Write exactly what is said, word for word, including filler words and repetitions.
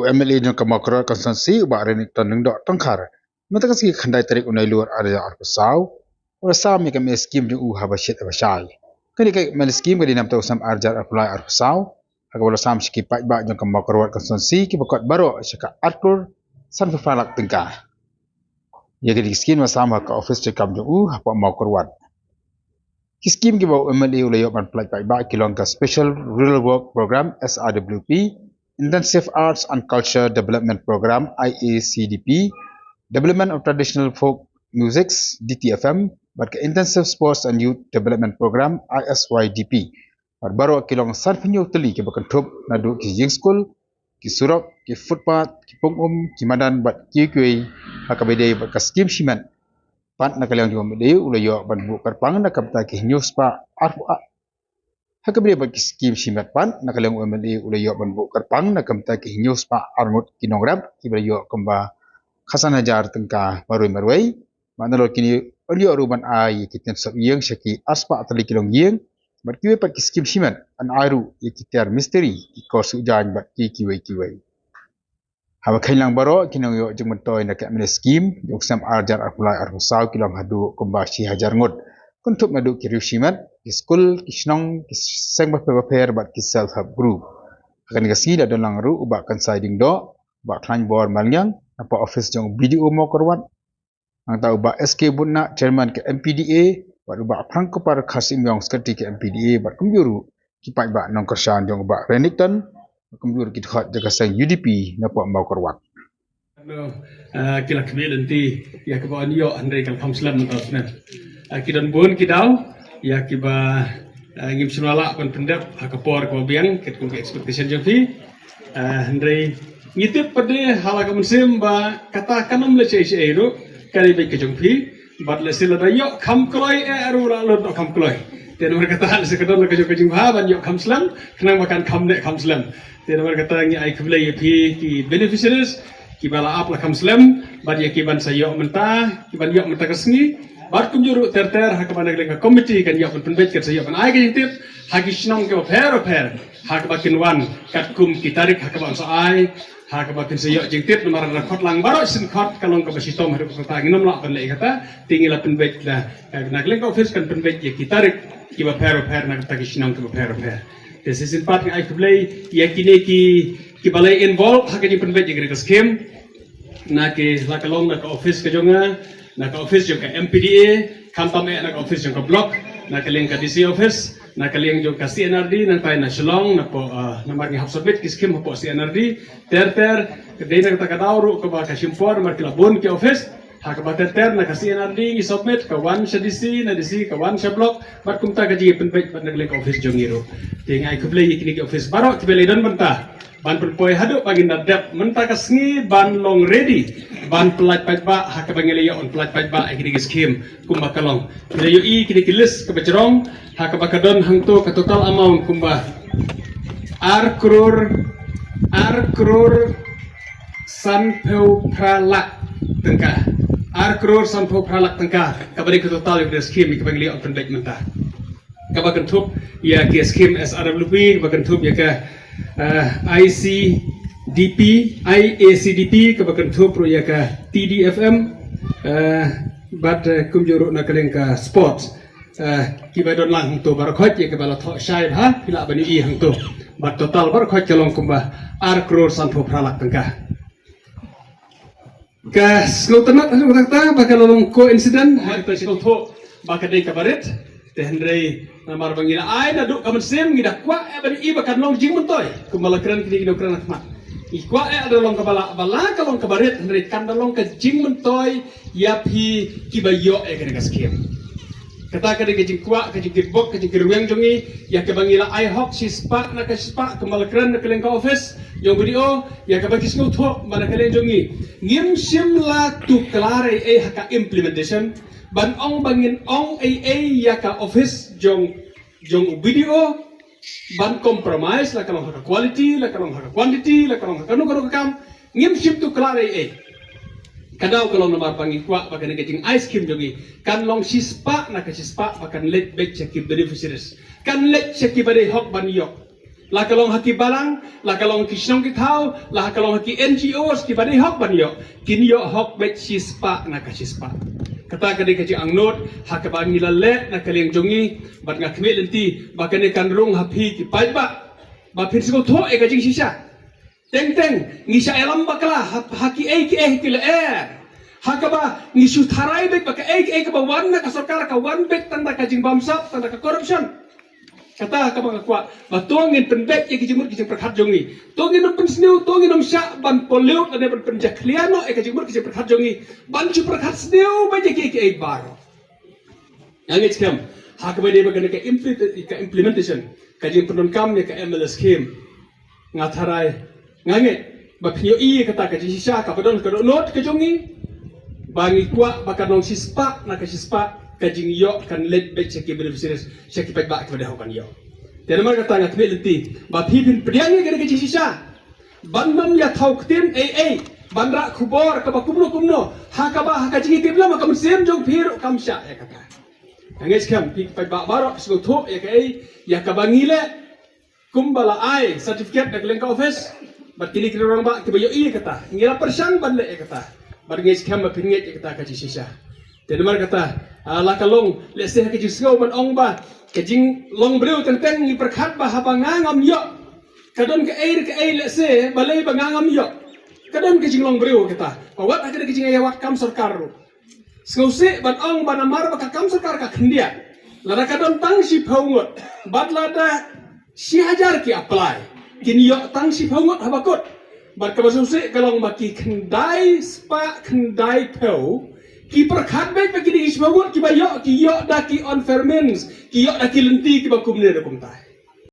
U M L A jong ka Mawkyrwat Constituency, u Bah Renikton Lyngdoh Tongkhar, mynta ka sngi khyndai tarik u Nailur arhajar arphew saw, u la sam ïa ka M L A scheme jong u ha ba shit ha ba shai. Kane ka M L A scheme ka dei na ka bynta u snem arhajar arphew lai arphew saw, ha kaba la sam sha ki paidbah jong ka Mawkyrwat Constituency kiba kot baroh sha ka ar klur sanphew phra lak tyngka. Ïa kane ka scheme la sam ha ka ophis treikam jong u hapoh Mawkyrwat. Ki scheme kiba u M L A u la ïoh ban pyllait paidbah ki long ka Special Rural Work Programme, S R W P, Intensive Arts and Culture Development Programme, I A C D P, Development of Traditional Folk Musics, D T F M, bad ka Intensive Sports and Youth Development Programme, I S Y D P. Bad baroh ki long sanphew hynñiew tylli kiba kynthup naduh ki ïing skul, ki surok, ki footpath, ki pung um, ki madan bad kiwei kiwei, ha kaba ïadei bad ka scheme shimet pat na ka liang jong u M L A u la ïoh ban buh kyrpang na ka bynta ki hynñiew spah arphew, ha kaba ïadei bad ki scheme shimet pat na ka liang u M L A u la ïoh ban buh kyrpang na ka bynta ki hynñiew spah arngut ki nongrep kiba la ïoh kumba khatsan hajar tyngka marwei marwei. Bad nalor kine u la ïoh ruh ban ai ïa ki tiar sop ïing sha ki ar spah tylli ki longïing bad kiwei pat ki scheme shimet, yn ai ruh ïa ki tiar mistri, ki kor suh jaiñ bad ki kiwei kiwei. Haba kheiñ lang baroh ki nongïoh jingmyntoi na ka M L A scheme jong u snem arhajar arphew lai arphew saw ki long haduh kumba shi hajar ngut, kynthup naduh ki riew shimet, ki skul, ki shnong, ki seng bapher bapher bad ki self help group. Ha kane ka sngi la don lang ruh u Bah Kynsai Diengdoh, u Bah Khlaiñbor Malngiang, hapoh ophis jong u B D O Mawkyrwat, nangta u Bah S K Budnah, Chairman ka M P D A, bad u Bah Phrangkupar Kharsing Myong, Secretary ka M P D A, bad kumjuh ruh ki paidbah nongkyrshan jong u Bah Renikton, bad kumjuh ruh ki dkhot jong ka seng U D P napoh Mawkyrwat. Ano, ah, ki la khmih lynti ïa kaba yn ïoh, hynrei ka la kham slem mynta u snem. Ah, ki don bun ki daw ïa kiba, ah, ngim shym la lah ban pyndep ha ka por kaba biang katkum ka expectation jong phi. Ah, hynrei ngi tip pat de ha la ka mynsiem ba kata kan ym leh shaei shaei ruh, ka dei beit ka jong phi. Bad lehse lada ïoh kham kloi eh ruh la lut noh kham kloi. Te namar kata lehse ka don la ka jong ka jingbha ban ïoh kham slem, khnang ba kan kham neh kham slem. Te namar kata ngi ai khublei ïa phi ki beneficiaries kiba la ap la kham slem, bad ïa ki ban sa ïoh mynta, ki ban ïoh mynta ka sngi, bad kumjuh ruh ter ter ha kaba na ka liang ka committee kan ïoh ban pynbeit, kan sa ïoh ban ai ka jingtip ha ki shnong kiba pher bapher ha kaba kin wan katkum ki tarik ha kaba yn sa ai, ha kaba kin sa ïoh jingtip. Namar lada khot lang baroh shisien khot ka long kaba shitom, haduh katta ngin ym lah ban leh kata. Te ngi la pynbeit la, eh, na ka liang ka ophis kan pynbeit ïa ki tarik kiba pher bapher na kata ki shnong kiba pher bapher. Te shisien pat nga ai khublei ïa kine ki, kiba la involve ha ka jingpynbeit ïa kane ka scheme. Na ki, la ka long na ka ophis ka jong nga, na ka ophis jong ka M P D A, khamtam eh na ka ophis jong ka block, na ka liang ka D C office, na ka liang jong ka C N R D, nangta na Shillong, napoh, ah, namar ngi hap submit ki scheme hapoh C N R D, ter ter, ka dei na kata ka daw ruh kaba ka shim por, namar ki la bun ki ophis, ha kaba ter ter na ka C N R D ngi submit, ka wan sha D C, na D C ka wan sha block, bad kumta ka jingpynbeit bad na ka liang ka ophis jong ngi ruh. Te nga ai khublei ïa kine ki ophis baroh kiba la don mynta ban pynpoi haduh ba ngin da dep mynta ka sngi ban long ready ban pyllait paidbah ha kaba ngi la ïoh ban pyllait paidbah ïa kine ki scheme kumba ka long. Ngi la ïohi kine ki list kaba jrong ha kaba ka don hangto ka total amount kumba ar klur, ar klur sanphew phra lak tyngka. Ar klur sanphew phra lak tyngka kaba dei ka total ïa ka scheme kaba ngi la ïoh ban pynbeit mynta. Kaba kynthup ïa ki scheme S R W P, kaba kynthup ïa ka, eh, I C D P, I A C D P, kaba kynthup ruh ïa ka T D F M, eh, bad, eh, kumjuh ruh na ka liang ka sports. Eh, kiba don lang hangto baroh khoit ïa kiba la thoh shai bha, phi lah ban ïohi hangto. Bad total baroh khoit ka long kumba ar klur sanphew phra lak tyngka. Ka sngewtynnat haduh katta ba ka la long coincidence, ha kata sngewthuh ba ka dei kaba rit. Te hynrei namar ba ngi la ai naduh ka mynsiem ngi da kwah eh ban ïohi ba kan long jingmyntoi. Kumba la kren kine ki nongkren ha khmat. Ngi kwah eh da long kaba la, ba la ka long kaba rit, hynrei kan da long ka jingmyntoi ïa phi kiba ïoh ïa kane ka scheme. Kata ka dei ka jingkwah, ka jingkyrpad, ka jingkyrweng jong ngi, ïa kaba ngi la ai hok shispah na ka shispah, kumba la kren na ka liang ka ophis jong B D O, ïa kaba ki sngewthuh ba na ka liang jong ngi ngim shym la tuklar ei ei ha ka implementation, ban ong ba ngin ong ei ei ïa ka ophis jong, jong u B D O, ban compromise, la ka long ha ka quality, la ka long ha ka quantity, la ka long ha kano kano ka kam, ngim shym tuklar ei ei. Ka daw ka long namar ba ngi kwah ba kane ka jingai scheme jong ngi kan long shispah na ka shispah, ba kan leit beit sha ki beneficiaries, kan leit sha kiba dei hok ban ïoh. La ka long ha ki balang, la ka long ki shnong ki thaw, la ka long ha ki N G Os kiba dei hok ban ïoh, kin ïoh hok beit shispah na ka shispah. Kata ka dei ka jingangnud ha kaba ngi la leh na ka liang jong ngi, bad nga khmih lynti ba kane kan rung ha phi ki paidbah ba phin sngewthuh ïa ka jingshisha. Teng teng ngi shah ïalam bakla ha, ha kiei kiei ki lyer, ha kaba ngi shu tharai beit ba kaei kaei kaba wan na ka sorkar ka wan beit tang da ka jingbamsap, tang da ka corruption. Kata kaba nga kwah ba to ngin pynbeit ïa ki jingmut ki jingpyrkhat jong ngi. To ngin ym pynsniew, to ngin ym shah ban pollute lane ban pynjakhlia noh ïa ka jingmut ki jingpyrkhat jong ngi, ban shu pyrkhat sniew beit ïa kiei kiei baroh. Nga ngeit skhem ha kaba dei ba kane ka implement, ka implementation, ka jingpyndonkam ïa ka M L A scheme. Nga tharai, nga ngeit ba phin ïohi ïa kata ka jingshisha kaba don ka dohnud ka jong ngi, ba ngi kwah ba kan long shispah na ka shispah ka jingïoh kan leit beit sha ki beneficiaries, sha ki paidbah kiba dei hok ban ïoh. Te namar kata nga khmih lynti ba phi phin pdiang ïa kane ka jingshisha, ban ym ïa thaw ktien ei ei, ban rah khubor kaba kumno kumno, ha kaba ha ka jingïatiplem ha ka mynsiem jong phi ruh kam shah ïa kata. Nga ngeit skhem phi paidbah baroh phi sngewthuh ïa kaei, ïa kaba ngi leh, kumba la ai certificate na ka liang ka office, bad kine ki rangbah kiba ïohi ïa kata, ngi la pyrshang ban leh ïa kata, bad ngeit skhem ba phin ngeit ïa kata ka jingshisha. Te namar kata, ah, la ka long lehse ha ka jingsngew ban ong ba ka jinglong briew teng teng ngi pyrkhat ba haba nga ngam ïoh, ka don kaei re kaei lehse balei ba nga ngam ïoh. Ka don ka jinglong briew kata, ba wat ha kane ka jingïawad kam sorkar ruh. Sngewsih ban ong ba namar ba ka kam sorkar ka khyndiat, lada ka don tang shiphew ngut bad lada shi hajar ki apply, kin ïoh tang shiphew ngut haba kut. Bad kaba sngewsih ka long ba ki khyndai spah khyndai phew ki pyrkhat beit ba kine ki shiphew ngut kiba ïoh, ki ïoh da ki unfair means, ki ïoh da ki lynti kiba kumne da kumtai.